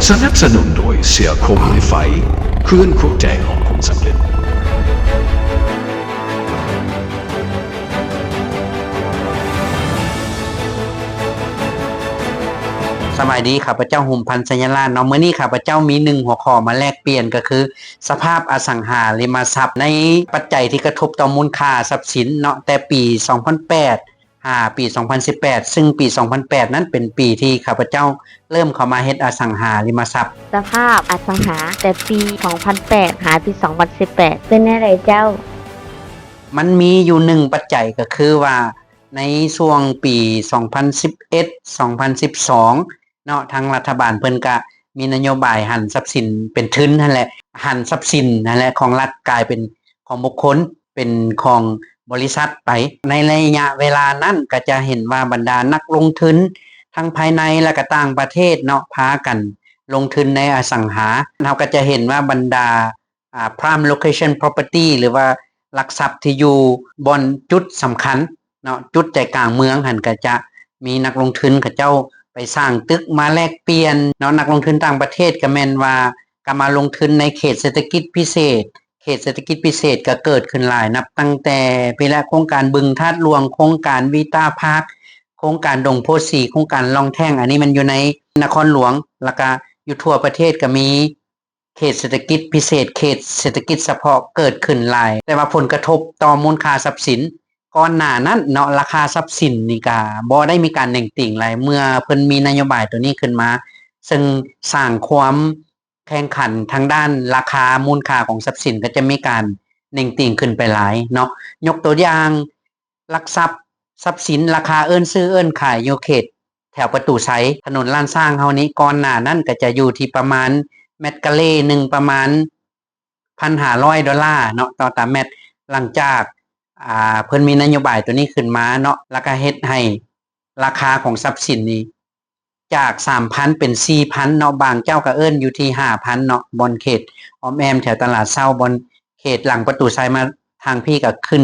ສະໜັບສະໜູນໂດຍ ເສືອໂຄ່ງລົດໄຟ ເພື່ອນຄູ່ໃຈຂອງຄົນສຳເລັດ. ສະບາຍດີ, ຂ້າພະເຈົ້າ ຫົມພັນ ໄຊຍະລາດ ເນາະ. ມື້ນີ້ຂ້າພະເຈົ້າມີໜຶ່ງຫົວຂໍ້ມາແລກປ່ຽນ ກໍຄື ສະພາບອະສັງຫາລິມະຊັບ ໃນປັດໄຈທີ່ກະທົບຕໍ່ມູນຄ່າຊັບສິນເນາະ ແຕ່ປີສອງພັນແປດ ຫາປີສອງພັນສິບແປດ ຊຶ່ງປີສອງພັນແປດນັ້ນເປັນປີທີ່ຂ້າພະເຈົ້າເລີ່ມເຂົ້າມາເຮັດອະສັງຫາລິມະຊັບ. ສະພາບອະສັງຫາແຕ່ປີສອງພັນແປດ ຫາປີສອງພັນສິບແປດ ເປັນແນວໃດເຈົ້າ? ມັນມີຢູ່ໜຶ່ງປັດໄຈ ກໍຄືວ່າໃນຊ່ວງປີສອງພັນສິບເອັດ ສອງພັນສິບສອງ ເນາະ ທາງລັດຖະບານເພິ່ນກະມີນະໂຍບາຍຫັນຊັບສິນເປັນທຶນຫັ້ນແຫຼະ ຫັນຊັບສິນຫັ້ນແຫຼະ ຂອງລັດກາຍເປັນຂອງບຸກຄົນ ເປັນຂອງບໍລິສັດໄປ. ໃນໄລຍະເວລານັ້ນກະຈະເຫັນວ່າບັນດານັກລົງທຶນທັງພາຍໃນ ແລະກະຕ່າງປະເທດເນາະ ພາກັນລົງທຶນໃນອະສັງຫາ. ເຮົາກະຈະເຫັນວ່າບັນດາ ອ່າ prime location property ຫຼືວ່າຫຼັກຊັບທີ່ຢູ່ບ່ອນຈຸດສຳຄັນເນາະ ຈຸດໃຈກາງເມືອງຫັ້ນ ກະຈະມີນັກລົງທຶນເຂົາເຈົ້າໄປສ້າງຕຶກມາແລກປ່ຽນເນາະ. ນັກລົງທຶນຕ່າງປະເທດກະແມ່ນວ່າກະມາລົງທຶນໃນເຂດເສດຖະກິດພິເສດ ເຂດເສດຖະກິດພິເສດກະເກີດຂຶ້ນຫຼາຍ ນັບຕັ້ງແຕ່ພີ້ແຫຼະ ໂຄງການບຶງທາດຫຼວງ ໂຄງການວີຕາພາກ ໂຄງການດົງໂພສີ ໂຄງການລ່ອງແທ່ງ ອັນນີ້ມັນຢູ່ໃນນະຄອນຫຼວງ ແລະກະຢູ່ທົ່ວປະເທດກະມີ ເຂດເສດຖະກິດພິເສດ ເຂດເສດຖະກິດສະເພາະເກີດຂຶ້ນຫຼາຍ ແຕ່ວ່າຜົນກະທົບຕໍ່ມູນຄ່າຊັບສິນ ກ່ອນໜ້ານັ້ນເນາະ ລາຄາຊັບສິນນີ້ກະບໍ່ໄດ້ມີການເໜັງຕີງຫຼາຍ ເມື່ອເພິ່ນມີນະໂຍບາຍໂຕນີ້ຂຶ້ນມາ ເຊິ່ງສ້າງຄວາມແຂ່ງຂັນທາງດ້ານລາຄາມູນຄ່າຂອງຊັບສິນ ກະຈະມີການເໜັງຕີງຂຶ້ນໄປຫຼາຍເນາະ. ຍົກຕົວຢ່າງ ຫຼັກຊັບ ຊັບສິນລາຄາເອີ້ນຊື້ເອີ້ນຂາຍຢູ່ເຂດແຖວປະຕູໄຊ ຖະໜົນລ້ານຊ້າງເຮົານີ້ ກ່ອນໜ້ານັ້ນກະຈະຢູ່ທີ່ປະມານແມັດກະເລໜຶ່ງປະມານພັນຫ້າຮ້ອຍໂດລາເນາະ ຕໍ່ຕາແມັດ. ຫຼັງຈາກ ອ່າ ເພິ່ນມີນະໂຍບາຍໂຕນີ້ຂຶ້ນມາເນາະ ແລ້ວກະເຮັດໃຫ້ລາຄາຂອງຊັບສິນນີ້ ຈາກສາມພັນເປັນສີ່ພັນເນາະ ບາງເຈົ້າກະເອີ້ນຢູ່ທີ່ຫ້າພັນເນາະ ບ່ອນເຂດອ້ອມແອ້ມແຖວຕະຫຼາດເຊົ້າ ບ່ອນເຂດຫຼັງປະຕູໄຊມາທາງພີ້ກະຂຶ້ນ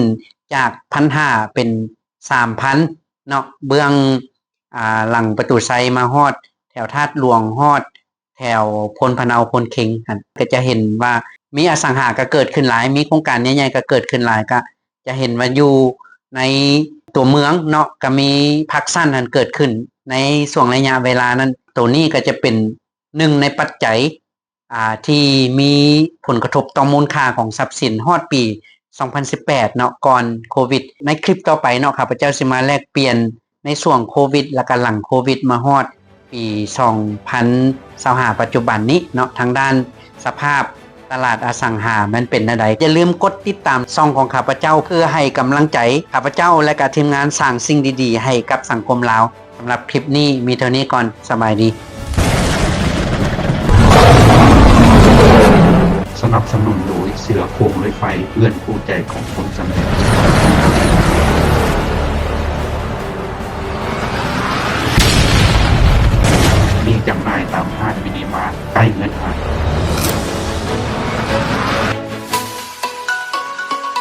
ຈາກພັນຫ້າເປັນສາມພັນເນາະ ເບື້ອງ ອ່າ ຫຼັງປະຕູໄຊມາຮອດແຖວທາດຫຼວງ ຮອດແຖວໂພນພະເນົາ ໂພນເຄັງຫັ້ນ ກະຈະເຫັນວ່າມີອະສັງຫາກະເກີດຂຶ້ນຫຼາຍ ມີໂຄງການໃຫຍ່ໆກະເກີດຂຶ້ນຫຼາຍ ກະ ຈະເຫັນວ່າຢູ່ໃນຕົວເມືອງເນາະ ກະມີພາກສັ້ນຫັ້ນເກີດຂຶ້ນໃນຊ່ວງໄລຍະເວລານັ້ນ. ໂຕນີ້ກະຈະເປັນໜຶ່ງໃນປັດໄຈ ອ່າ ທີ່ມີຜົນກະທົບຕໍ່ມູນຄ່າຂອງຊັບສິນຮອດປີສອງພັນສິບແປດເນາະ ກ່ອນໂຄວິດ. ໃນຄລິບຕໍ່ໄປເນາະ ຂ້າພະເຈົ້າຊິມາແລກປ່ຽນໃນຊ່ວງໂຄວິດ ແລະກະຫຼັງໂຄວິດມາຮອດ ປີສອງພັນຊາວຫ້າ ປັດຈຸບັນນີ້ເນາະ ທາງດ້ານສະພາບຕະຫຼາດອະສັງຫາມັນເປັນແນວໃດ. ຢ່າລືມກົດຕິດຕາມຊ່ອງຂອງຂ້າພະເຈົ້າ ເພື່ອໃຫ້ກຳລັງໃຈຂ້າພະເຈົ້າ ແລະກະທີມງານສ້າງສິ່ງດີໆໃຫ້ກັບສັງຄົມລາວ. ສຳລັບຄລິບນີ້ມີເທົ່ານີ້ກ່ອນ. ສະບາຍດີ. ສະໜັບສະໜູນໂດຍ ເສືອໂຄ່ງລົດໄຟ ເພື່ອນຄູ່ໃຈຂອງຄົນສຳເລັດ. ມີຈຳໜ່າຍຕາມຮ້ານມິນິມາດໃກ້ເຮືອນທ່ານ.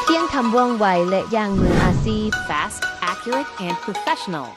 ພຽງທຳວ່ອງໄວ ແລະ ຢ່າງມືອາຊີບ. Fast, accurate, and professional.